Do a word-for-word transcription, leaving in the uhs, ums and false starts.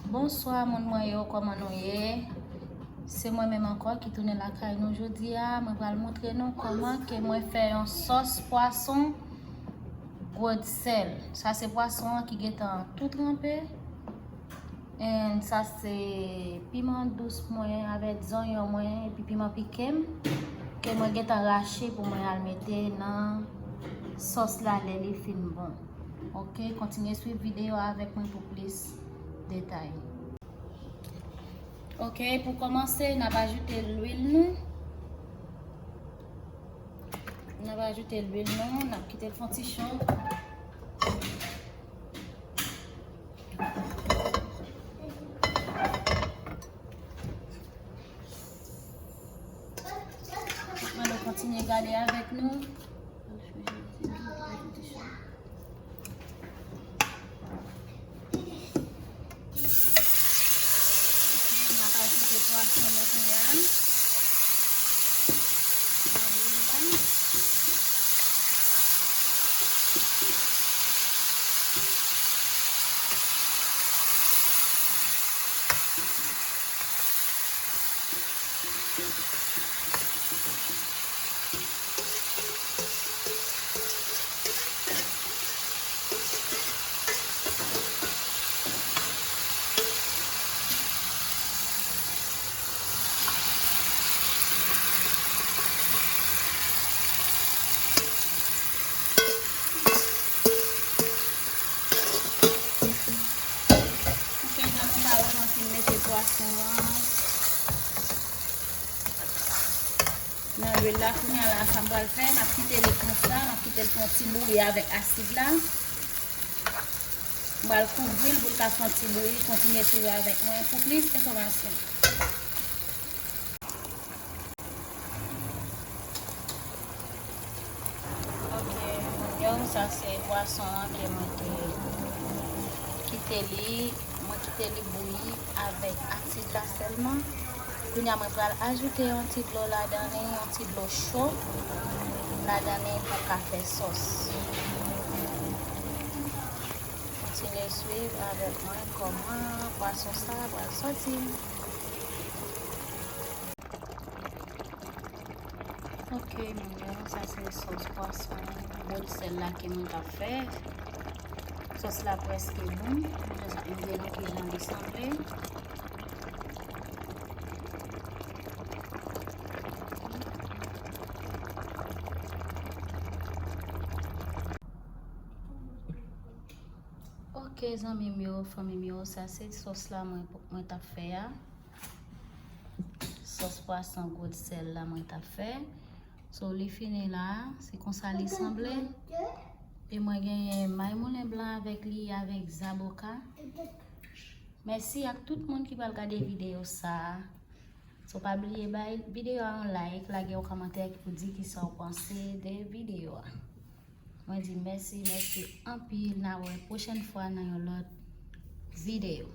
Bonswa moun mwen yo, kòman nou ye? Se mwen menm ankò ki tounen lakay nou jodi a. Mwen pral montre nou kòman ke mwen fè yon sòs pwason gwo sèl. Sa se pwason an ki gentan tou tranpe. And sa se piman dous mwen avèk zonyon mwen epi piman pike m ke mwen gentan rache pou mwen al mete nan sòs la lè li fin bon. Ok, kontinye swiv videyo a avèk mwen pou plis detay. Ok, pou kòmanse, n ap ajoute lwil nou. N ap ajoute lwil nou, n ap kite l fè yon ti cho. Mwen nou kontinye gade avèk nou. Ok, m ap ajoute pwason mwen kounye a nan lwil la. Ok, jan nou ka wè, mwen fin mete pwason an nan lwil la. Kounye a la, sa m pral fè, m ap kite li konsa, m ap kite l fè yon ti bouyi avèk asid la. M pral kouvri l pou l ka fè yon ti bouyi. Kontinye swiv avèk mwen pou plis enfòmasyon. Ok, moun yo, sa se pwason an ke mwen te kite li, mwen kite li bouyi avèk asid la sèlman. Kounye a mwen pral ajoute yon ti dlo ladan li, yon ti dlo cho ladan li pou ka fè sòs. Kontinye swiv avèk mwen kòman pwason sa pral sòti. Ok, moun yo, sa se sòs pwason gwo sèl la ke mwen t ap fè. Sòs la prèske bon. Mwen jis ap montre nou kijan li sanble. Ok, zanmi m yo, fanmi m yo, sa se sòs la mwen, mwen t ap fè a. Sòs pwason gwo sèl la mwen t ap fè. So, li fini la, se konsa li sanble. E mwen genyen may moulen blan avèk li, avèk zaboka. Mèsi ak tout moun ki pral gade videyo sa a. So, pa bliye bay videyo a yon like, lage yon kòmantè pou di kisa w panse de videyo a. Mwen di mèsi, mèsi anpil. N a wè pwochèn fwa nan yon lòt videyo.